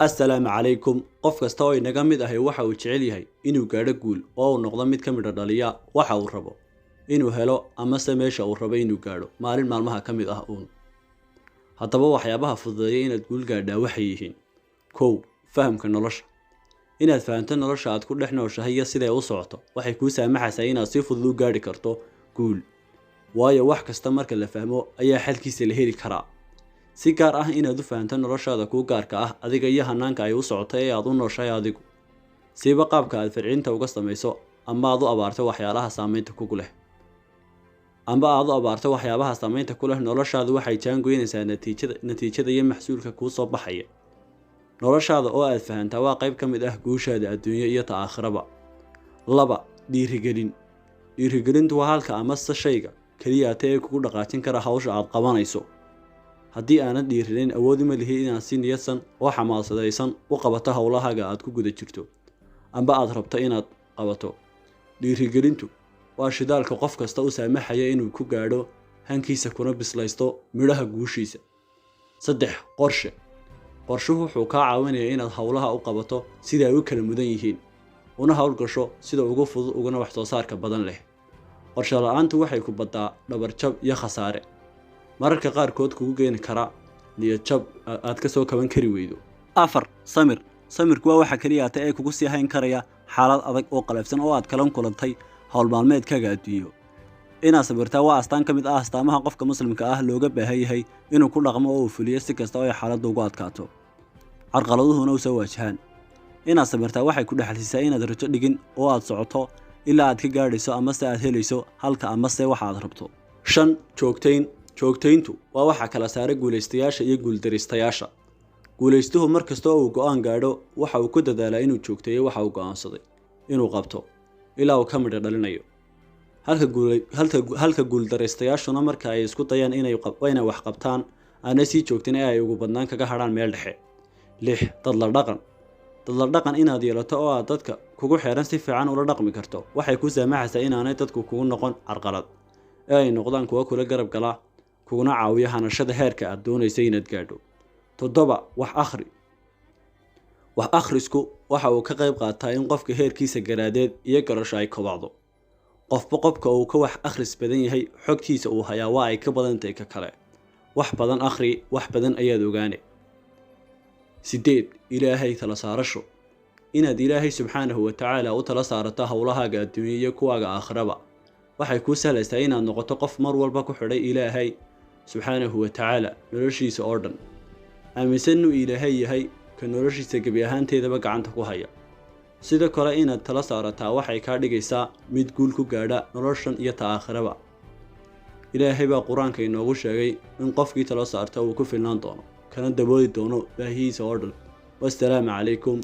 Assalaamu calaykum. Qof kasta oo inaga mid ahi waxa uu jecel yahay inuu gaadho guul oo uu noqdo mid ka midho dhaliya waxa uu rabo inuu helo, amase meesha uu rabo inuu gaadho maalin maalmaha ka mid ah uun. Haddaba, waxyaabaha fududeeya inaad guul gaadhaa waxay yihiin: 1. Fahamka nolosha. Inaad fahamto nolosha aad ku dhex nooshahay iyo siday u socoto waxay kuu saamaxaysaa inaad si fudud u gaadhi karto guul, waayo wax kasta marka la fahmo ayaa xalkiisa la heli karaa. Si gaar ah inaad u fahamto noloshaada kuu gaarka ah adiga iyo hanaanka ay u socoto ee aad u nooshahay adigu, siiba qaabka aad farcinta uga samayso ama aad u abaarto waxyaalaha saameynta kugu leh amba aad u abaarto waxyaabaha saameynta ku leh noloshaadu, waxay jaangoynaysaa natiijada iyo maxsuulka kuu soo baxaya. Noloshaada oo aad fahantaa waa qayb ka mid ah guushaada adduunyo iyo ta aakhiraba. 2. Dhiirigelin. Dhiirigelintu waa halka amase shayga keliyaata ee kugu dhaqaajin kara hawsha aad qabanayso. Haddii aanad dhiirinayn, awood uma lihi inaad si niyadsan oo xamaasadaysan u qabato howlahaaga aad ku guda jirto amba aad rabto inaad qabato. Dhiirigelintu waa shidaalka qof kasta u saamaxaya inuu ku gaadho hankiisa kuna bislaysto midhaha guushiisa. 3. Qorshe. Qorshuhu wuxuu kaa caawinayaa inaad howlaha u qabato sida ay u kala mudan yihiin, una howlgasho sida ugu fudud uguna wax soo saarka badan leh. Qorshe la-aantu waxay ku baddaa dhabarjab iyo khasaare mararka qaarkood kugu keeni kara niyad jab aad ka soo kaban kari weydo. 4. Samir. Samirku waa waxa keliyaata ee kugu sii hayn karaya xaalad adag oo qalafsan oo aad kala kulantay howl maalmeedkaaga adduunyo. Inaad sabirtaa waa astaan ka mid ah astaamaha qofka Muslimka ah looga baahan yahay inuu ku dhaqmo oo uu fuliyo si kasta oo ay xaaladdu ugu adkaato, carqaladuhuna u soo waajahaan. Inaad sabirtaa waxay ku dhexalsiisaa inaad rajo dhigin oo aad socoto ilaa aad ka gaadhayso amase aad helayso halka amase waxa aad rabto. 5. Joogtayn. Joogtayntu waa waxa kala saara guulaystayaasha iyo guuldaristayaasha. Guulaystuhu mar kasta oo uu go-aan gaadho, waxa uu ku dadaalaa inuu joogteeyo waxa uu go-aansaday inuu qabto ilaa uu ka midho dhalinayo, halka guuldaraystayaashuna marka ay isku dayaan inay wax qabtaan aanay sii joogtin ee ay ugu badnaan kaga hadhaan meel dhexe. 6. Dadla dhaqan. Dadla dhaqan inaad yeelato oo aad dadka kugu xeeran si fiican ula dhaqmi karto waxay ku saamaxaysaa inaanay dadku kugu noqon carqalad ee ay noqdaan kuwa kula garab gala, kuguna caawiya hanashada heerka aad doonaysa inaad gaadho. 7. Wax akhri. Wax akhrisku waxa uu ka qayb qaataa in qofka heerkiisa garaadeed iyo garasho ay kobacdo. Qofba qofka uu ka wax akhris badan yahay, xogtiisa uu hayaa waa ay ka badantahay ka kale. Wax badan akhri, wax badan ayaad ogaane. 8. Ilaahay tala saarasho. Inaad Ilaahay subxaanahu wa tacaala u tala saarato howlahaaga adduunya iyo kuwaaga aakhiraba waxay kuu sahlaysaa inaad noqoto qof mar walba ku xidhay Ilaahay subxaanahu wa tacaala noloshiisa oo dhan, aaminsan inuu Ilaahay yahay ka noloshiisa gebi ahaanteedaba gacanta ku haya. Sidoo kale, inaad tala saarataa waxay kaa dhigaysaa mid guul ku gaadha noloshan iyo ta aakhiraba. Ilaahay baa Qur-aanka inoogu sheegay in qofkii talo saarta uu ku filnaan doono, kana dabooli doono baahihiisa oo dhan. Wassalaamu calaykum.